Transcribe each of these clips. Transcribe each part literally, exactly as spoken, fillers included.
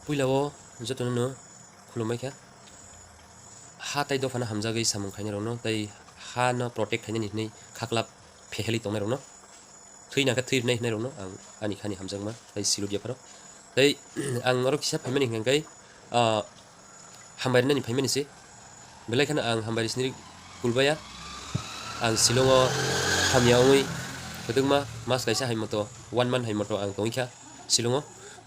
Puila o jotono no khulumbai kha. Ha tai dophano hamjagwi samung khainai rokno tei ha no protect khainani hwnwi khaklap pheheli tongnai rokno, thwi nangkhe thwi rwnai hwnai rokno ang ani khani hamjakma tei silut yapharo. Tei ang oro kisa phaimani hwnkhe, ah, hambai rwnani phaimani se. Belai kheno ang hambai rwsniri kulbaya. Ang Shillong o hamya wngwi kwdwkma mas kaisa hai moto, one month hai moto ang tongwi kha Shillong o,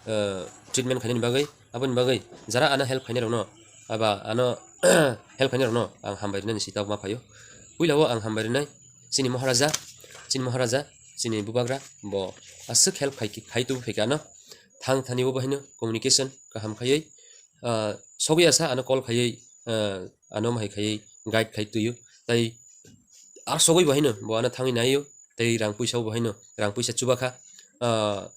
ah, treatment khainani bagwi. Aboni bagwi jara ano help khainai rokno, aba ano help khainai rokno ang hambai rwnani sitao ma phaio. Puila o ang hambai rwnai chini Maharaja, chini Maharaja, chini Bubagra, bo aswk help khai, khai tubu phaikha ano. Thang thani bo bahino communication kaham khaiwi, ah, sogwi asa ano call khaiwi, ah, ano mahai khaiwi guide khai tuio. Tai ar sogwi bahino bo ano thangwi naio, tei rang puisa bo bahino, rang puisa chubakha, ah,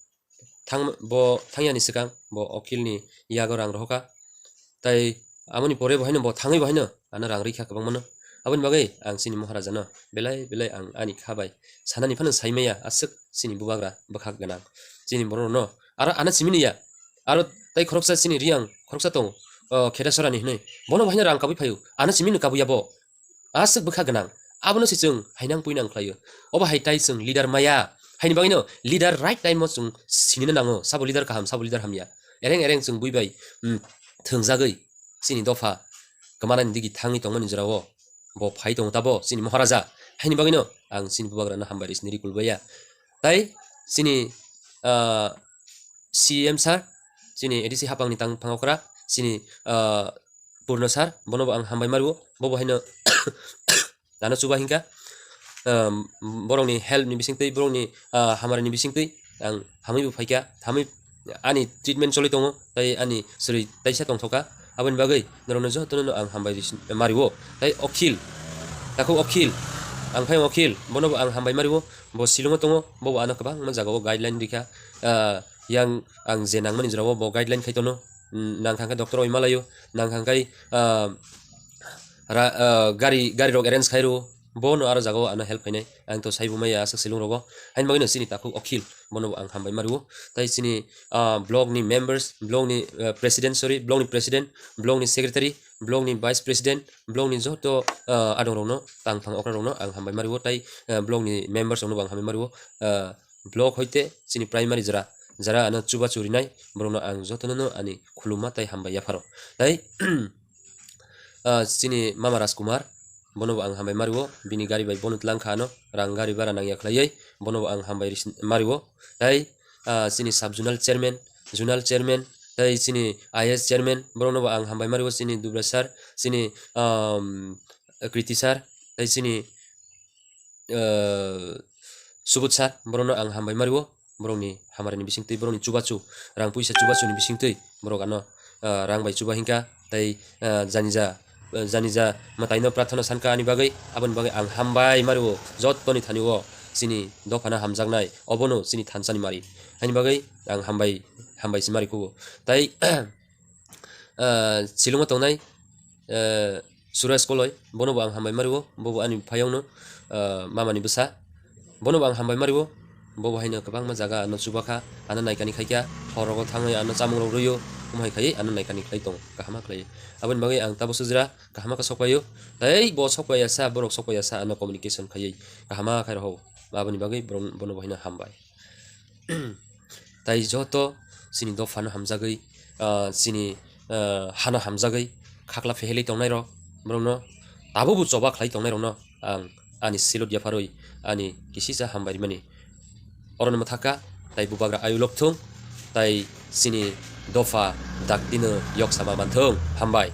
thang, bo thangyani swkang bo Okhilni yago rang rohorkha. Tai amoni pore bo haino bo thangwi bo haino ano rang rikha kwbangmano. Aboni bagwi ang chini Maharajano belai belai ang ani kha bai sanani phano saimaya, aswk chini bubagra bwkhak gwnang. Chini borokno aro ano simini ya, aro tai khoroksa chini Riyang khoroksa tongo, o Khedasarani hinwi, bono bo haino rang kabui phaio, ano simino kabuya bo. Aswk bwkha gwnang. Abono se chwng hainang puinang khlaio. Obo hai tai chwng leader maya. Haini bagwino leader right time o chwng sinina nango. Sabo leader kaham, sabo leader hamya. Ereng ereng chwng bui bai, mm, thwngjagwi chini dopha kwmanani digi thangwi tongmani jorao bo phai tongo tabo chini Maharaja. Haini bagwino ang chini bubagrano hambai rwi sini rikul baiya. Tai chini, ah, C M sir, chini A D C hapangni tang phang okra, chini, ah, Purno sir, bono bo ang hambai mario, bobo haino ano chuba hinkha, um, borokni help ni bisingtwi, borokni, ah, hamari ni bisingtwi ang hamwi bo phaikha, hamwi ani treatment choli tongo, tai ani sri taisa tongthoka, aboni bagwi norokno jotono no ang hambai risi-, mario, tai Okhil, takhuk Okhil, ang phai Okhil, bono bo ang hambai mario, bo Shillong o tongo, bobo ano kwbangma jagao guideline rikha, ah, yang ang je nangmani jorao bo guideline khai tono, mm, nang kha khe doctor oi malaio, nang kha khe, ah, ra-, ah, gari, gari rok arrange khai rwo, bono aro jagao ano help khainai, ang to saibo maya aswk Shillong rogo, haini bagwino chini takhuk Okhil, bono bo ang hambai mario, tai chini, ah, block ni members, block ni, ah, president, sorry, block ni president, block ni secretary, block ni vice president, block ni joto, ah, adong rokno, tang phang okra rokno ang hambai mario, tai, ah, block ni members rokno bo ang hambai mario, ah, block hoite chini primary jora, jara ano chubachu rinai, borokno ang jotono no ani khuluma tai hambai yapharo. Tai, ah, chini mama Rajkumar, bono bo ang hambai mario, bini gari bai bono tlang kha ano, rang gari bara nangya khlaiwi, bono bo ang hambai risi-, mario. Tai, ah, chini sub zonal chairman, zonal chairman, tai chini I A S chairman, borokno bo ang hambai mario, chini Dubra sir, chini, um, Kriti sir, tai chini, eh, Subud sir, borokno ang hambai mario, borokni hamari ni bisingtwi, borokni chubachu, rang puisa chubachu ni bisingtwi, borok ano, eh, rang bai chuba hinkha, tai, eh, janija, eh, janija mwtaino prathana sankha ani bagwi, aboni bagwi ang hambai mario, jottoni thani o chini dophano hamjaknai, obono chini thansa ni mari, haini bagwi ang hambai, hambai si mari kugo. Tai, ah, Shillong o tongnai, ah, Suresh Koloi, bono bo ang hambai mario, bobo ani phayokno, ah, mama ni bwsa, bono bo ang hambai mario, bobo haino kwbangma jaga ano chubakha, ano naikani khaikha, hor rogo thangwi ano chamung rok rwio, omo hai khaiwi ano naikani khlai tongo, kaham khlaiwi. Aboni bagwi ang tabo sujra kaham khe sokpaio, tei bo sokpaiya sa, borok sokpaiya sa ano communication khaiwi kaham khe rohor, aboni bagwi bono bo haino hambai. Tai joto chini dophano hamjagwi, ah, chini, ah, hano hamjagwi khakla pheheli tongnairok, borokno tabukbo choba khlai tongnairokno ang ani silot yapharwi ani kisisa hambai rimani. Orono mwthakha, tai bubagra ayuk lok thung, tai chini dopha daktino yoksama manthung. Hambai.